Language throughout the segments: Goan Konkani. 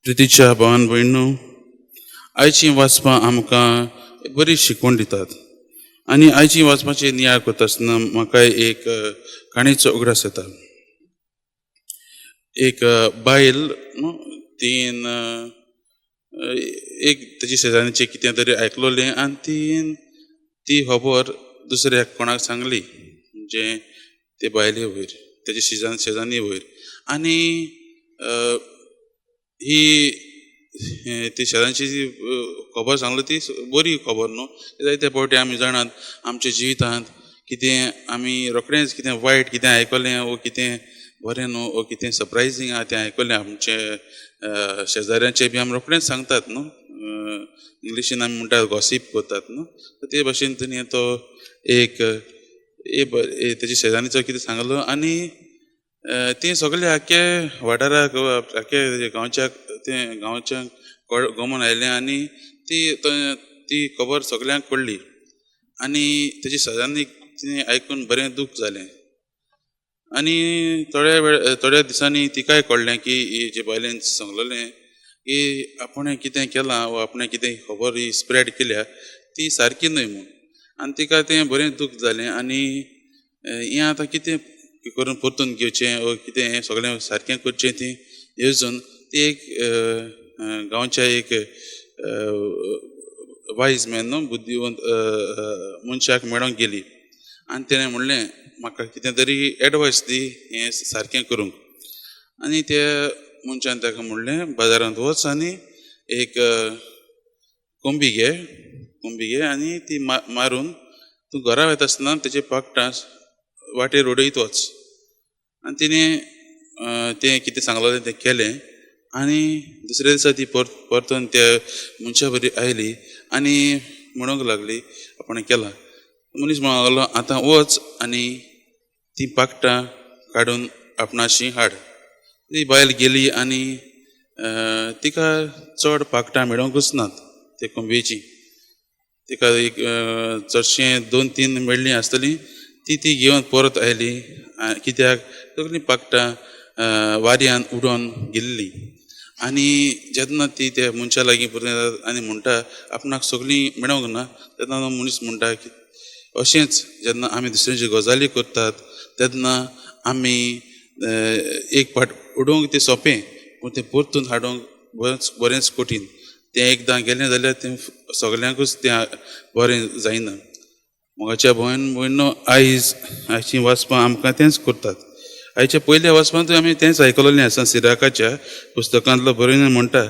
प्रितीच्या भावान भयणू, आयचीं वाचपां आमकां बरी शिकवण दितात आनी आयचीं वाचपाची नियाळ करता आसतना म्हाका एक काणयेचो उगडास येता. एक बायल न्हू तीन एक तेजी शेजाऱ्याचें कितें तरी आयकलोलें आनी तीन ती खबर दुसऱ्याक कोणाक सांगली, म्हणजे ते बायले वयर तेजे शेजान्नी वयर. आनी ही ती शेजाऱ्यांची जी खबर सांगली ती बरी खबर न्हू. जायते फावटी आमी जाणात आमच्या जिवितांत कितें आमी रोखडेंच कितें वायट कितें आयकलें वो कितें बरें न्हू वो कितें सरप्रायजींग आहा तें आयकलें आमचे शेजाऱ्यांचें बी आमी रोखडेंच सांगतात न्हू. इंग्लिशीन आमी म्हणटात गॉसीप करतात न्हू. ते भाशेन तिणें तो एक तेजे शेजाऱ्यांचो कितें सांगलो आनी ती सगळे आख्खे वाठाराक आख्खे गांवच्या तें गांवच्या गमन आयलें आनी ती ती खबर सगळ्यांक कळ्ळी आनी तेजी शेजान्नीक तिणें आयकून बरें दूख जालें. आनी थोड्या वेळ थोड्या दिसांनी तिकाय कळ्ळें की ही जे बायलेन सांगलेलें की आपणें कितें केलां वा आपणें कितें खबर ही स्प्रेड केल्या ती सारकी न्हय म्हूण. आनी तिका तें बरें दूख जालें आनी हें आतां कितें करून परतून घेवचें वा कितें हें सगळें सारकें करचें ती येवजून ती एक गांवच्या एक वायज मॅन न्हू बुद्धिवंत मनशाक मेळोंक गेली आनी तेणें म्हणलें म्हाका कितें तरी एडवायस दी हें सारकें करूंक. आनी त्या मनशान ताका म्हणलें बाजारांत वच आनी एक कोंबी घे, कोंबी घे आनी ती मारून तूं घरा वयता आसतना तेजे पाकटां वाटेर उडयत वच. आनी तिणें तें कितें सांगलेलें तें केलें आनी दुसऱ्या दिसा ती परतून त्या मनशा बरी आयली आनी म्हणूंक लागली आपणें केलां. मनीस म्हणूंक लागलो आतां वच आनी ती पाकटां काडून आपणाशी हाड. ती बायल गेली आनी तिका चड पाकटां मेळोंकूच नात ते कोंबयेची. तिका एक चडशें 2-3 मेळ्ळीं आसतलीं. ती ती घेवन परत आयली कित्याक सगळीं पाकटां वाऱ्यान उडोवन गेल्लीं. आनी जेन्ना ती त्या मनशा लागीं परत येता आनी म्हणटा आपणाक सगळीं मेळोंक ना तेन्ना तो मनीस म्हणटा की अशेंच जेन्ना आमी दुसऱ्यांच्यो गजाली करतात तेन्ना आमी एक फावट उडोवंक तें सोंपें पूण तें परतून हाडूंक बरेंच बरेंच कठीण. तें एकदां गेलें जाल्यार तें सगल्यांकूच तें बरें जायना. मोगाच्या भयण भयणो, आयज आयचीं वाचपां आमकां तेंच करतात. आयच्या पयल्या वाचपांतूय आमी तेंच आयकलेलें आसा. सिराकाच्या पुस्तकांतलो बरोवन म्हणटा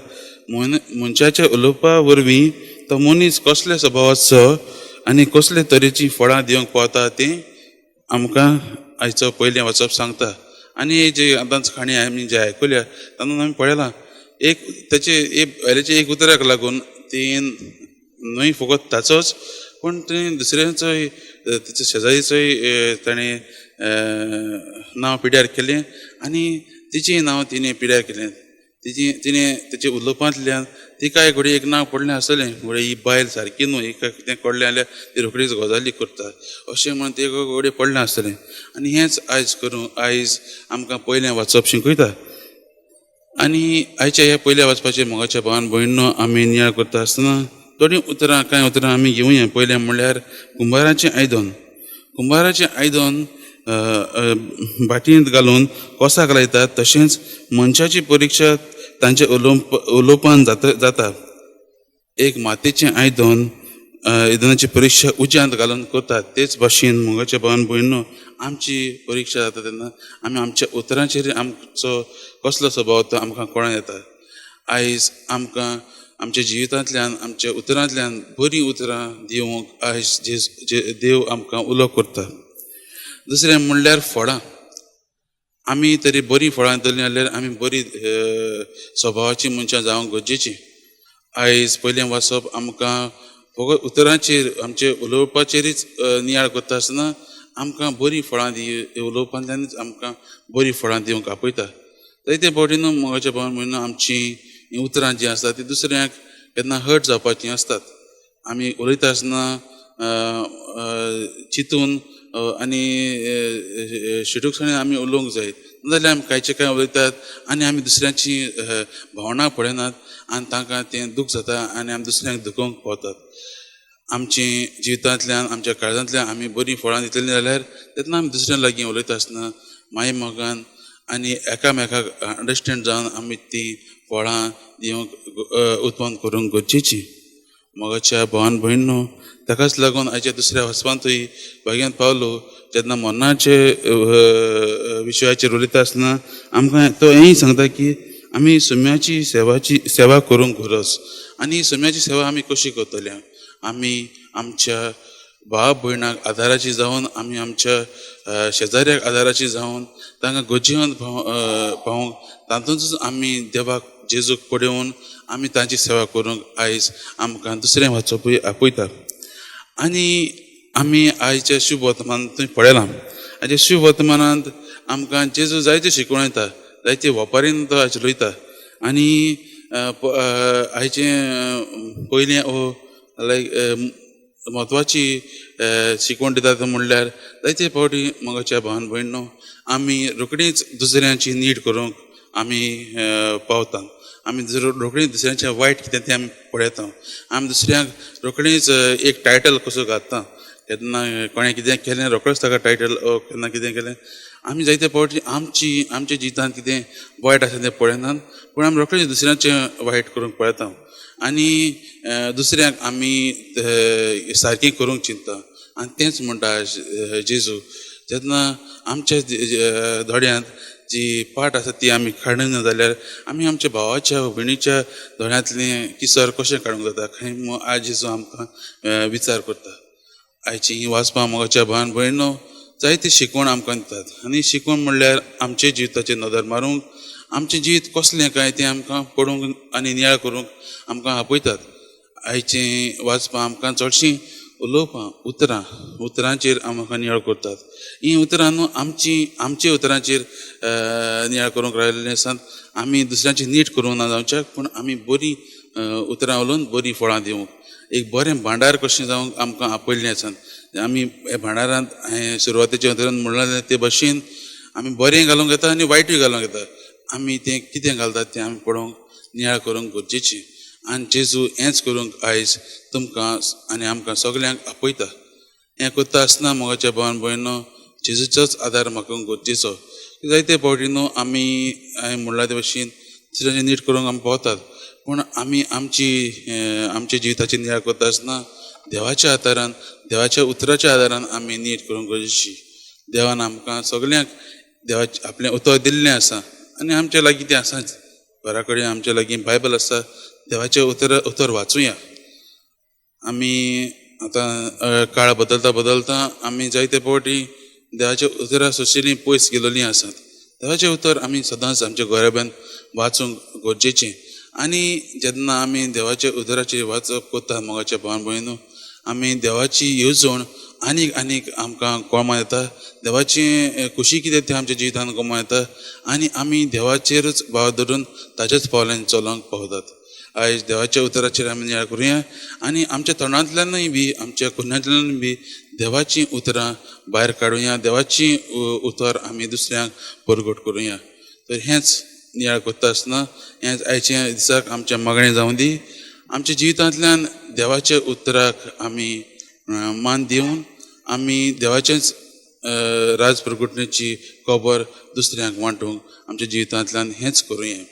मनशाच्या उलोवपा वरवीं तो मनीस कसल्या स्वभावाचो आनी कसले तरेचीं फळां दिवंक पावता तें आमकां आयचो पयलें वाचप सांगता. आनी जे आतांच काणी आमी जे आयकल्या तातूंत आमी पळयलां एक तेचे एक बायलेचे एक उतराक लागून तीन न्हय फकत ताचोच पूण तें दुसऱ्यांचोय तेच्या शेजारीचोय ताणें नांव पिड्यार केलें आनी तिचें नांव तिणें पिड्यार केलें. तिची तिणें तेचे उलोवपांतल्यान तिकाय घडये एक नांव पडलें आसतलें, घडये ही बायल सारकी न्हू, हिका कितें कळ्ळें जाल्यार ती रोखडीच गजाली करता अशें म्हणून तिका घडये पडलें आसतलें. आनी हेंच आयज करूं आयज आमकां पयलें वाचप शिकयता. आनी आयच्या ह्या पयल्या वाचपाचेर मोगाच्या भावान भयणो आमी नियाळ करता आसतना थोडीं उतरां कांय उतरां आमी घेवया. पयलें म्हणल्यार कुंभाराचें आयदन. कुंभाराचें आयदन भाटयेंत घालून कोसाक लायतात तशेंच मनशाची परिक्षा तांच्या उलोवपान जाता. एक मातयेचें आयदन आयदनाची परिक्षा उज्यांत घालून करतात तेच भाशेन मोगाच्या भावान भयणो आमची परिक्षा जाता तेन्ना आमी आमच्या उतरांचेर आमचो कसलो स्वभाव तो आमकां कळोन येता. आयज आमकां आमच्या जिवितांतल्यान आमच्या उतरांतल्यान बरीं उतरां दिवंक आयज जे देव आमकां उलो करता. दुसरें म्हणल्यार फळां. आमी तरी बरीं फळां दितलीं जाल्यार आमी बरी स्वभावाचीं मनशां जावंक गरजेचीं. आयज पयलें वाचप आमकां फकत उतरांचेर आमचे उलोवपाचेरूच नियाळ करता आसतना आमकां बरीं फळां दी उलोवपांतल्यानूच आमकां बरीं फळां दिवंक आपयता. जायते फावटी न्हू मोगाच्या भावान भयणीनो आमचीं उतरां जीं आसतात तीं दुसऱ्यांक केन्ना हर्ट जावपाचीं आसतात. आमी उलयता आसतना चिंतून आनी शिटूकसाणेन आमी उलोवंक जाय. नाजाल्यार आमी कांयचे कांय उलयतात आनी आमी दुसऱ्यांची भावनां पळयनात आनी तांकां तें दूख जाता आनी आमी दुसऱ्यांक दुखोवंक पावतात. आमची जिवितांतल्यान, आमच्या काळजांतल्यान आमी बरीं फळां दितलीं जाल्यार तेन्ना आमी दुसऱ्यां लागीं उलयता आसतना माय मोगान आनी एकामेकाक अंडरस्टँड जावन आमी तीं फळां दिवंक उत्पन्न करूंक गरजेचीं. मोगाच्या भावान भयण न्हू, ताकाच लागून आयच्या दुसऱ्या वाचपांतूय भाग्यांत पावलो जेन्ना मरणाचे विशयाचेर उलयता आसतना आमकां तो हेंय सांगता की आमी सुम्याची सेवाची सेवा करूंक गरज. आनी सुम्याची सेवा आमी कशी करतले? आमी आमच्या भाव भयणाक आदाराची जावन, आमी आमच्या शेजाऱ्याक आदाराची जावन, तांकां गरजेवंत पावोवंक, तातूंतच आमी देवाक जेजूक पळोवन आमी तांची सेवा करूंक आयज आमकां दुसरें वाचपूय आपयता. आनी आमी आयच्या शुभ वर्तमानांतूय पळयलां. आयच्या शुभ वर्तमानांत आमकां जेजू जायते शिकवण येता, जायते वपारीन तो आयज उलयता. आनी आयचें पयलें लायक म्हत्वाची शिकवण दिता तो म्हणल्यार जायते फावटी मोगाच्या भावान भयण न्हू, आमी रोखडीच दुसऱ्यांची नीड करूंक आमी पावता. आमी रोखडीच दुसऱ्यांचें वायट कितें तें आमी पळयता. आमी दुसऱ्यांक रोखडीच एक टायटल कसो घालता. केन्ना कोणें कितें केलें रोखडोच ताका टायटल, केन्ना कितें केलें. आमी जायते फावटी आमची आमच्या जिवितांत कितें वायट आसा तें पळयनात, पूण आमी रोखडेच दुसऱ्यांचें वायट करूंक पळयता आनी दुसऱ्यांक आमी सारकें करूंक चिंतता. आनी तेंच म्हणटा जेजू, जेन्ना आमच्या दोळ्यांत जी पाट आसा ती आमी काडना जाल्यार आमी आमच्या भावाच्या भयणीच्या दोळ्यांतलें किसर कशें काडूंक जाता खंय आयज जेजू आमकां विचार करता. आयची ही वाचपां मोगाच्या भावान भयण जायती शिकवण आमकां दितात. आनी शिकवण म्हणल्यार आमच्या जिविताचेर नदर मारूंक, आमचें जिवीत कसलें काय तें आमकां पळोवंक आनी नियाळ करूंक आमकां आपयतात. आयचीं वाचपां आमकां चडशीं उलोवपां उतरां उतरांचेर आमकां नियाळ करतात. हीं उतरां न्हू आमची आमच्या उतरांचेर नियाळ करूंक राविल्लीं आसात. आमी दुसऱ्यांची नीट करूंक ना जावच्याक, पूण आमी बरीं उतरां उलोवन बरीं फळां दिवंक, एक बरें भांडार कशें जावंक आमकां आपयल्लें आसात. आमी ह्या भांडारांत हांवें सुरवातेच्या उतरान म्हणलां ते भशेन आमी बरें घालूंक येता आनी वायटूय घालूंक येता. आमी तें कितें घालतात तें आमी पळोवंक नियाळ करूंक गरजेचें. आनी जेजू हेंच करूंक आयज तुमकां आनी आमकां सगल्यांक आपयता. हें करता आसतना मोगाच्या भावान भयणो जेजूचोच आदार म्हाका गरजेचो. जायते फावटी न्हू आमी हांवें म्हणलां ते भशेन दुसऱ्यांचें नीट करूंक आमी पावतात, पूण आमी आमची आमच्या जिविताची नियाळ करता आसतना देवाच्या आदारान, देवाच्या उतराच्या आदारान आमी नीट करूंक गरजेची. देवान आमकां सगल्यांक देवाचें आपलें उतर दिल्लें आसा आनी आमच्या लागीं तें आसाच. घरा कडेन आमच्या लागीं बायबल आसा, देवाचें उतर उतर वाचुया. आमी आतां काळ बदलता बदलता आमी जायते फावटी देवाच्या उतरां सोशली पयस गेलोलीं आसात. देवाचें उतर आमी सदांच आमच्या घराब्यान वाचूंक गरजेचें. आनी जेन्ना आमी देवाच्या उतराचेर वाचप करता मोगाच्या भावान भयणीनो, आमी देवाची येवजण आनीक आनीक आमकां कळमा येता. देवाची खुशी कितें तें आमच्या जिवितांत कळमा येता आनी आमी देवाचेरच भाव धरून ताच्याच पावलांनी चलोवंक पावतात. आयज देवाच्या उतराचेर आमी नियाळ करुया आनी आमच्या तोंडांतल्यानूय बी आमच्या कुन्यांतल्यानूय बी देवाचीं उतरां भायर काडुया, देवाचीं उतर आमी दुसऱ्यांक परगट करुया. तर हेंच नियाळ करता आसतना हेंच आयच्या दिसाक आमच्या मागणें जावं दी. आमच्या जिवितांतल्यान देवाच्या उतराक आमी मान दिवन आमी देवाचेंच राज प्रगटण्याची खबर दुसऱ्यांक वांटूंक आमच्या जिवितांतल्यान हेंच करुया.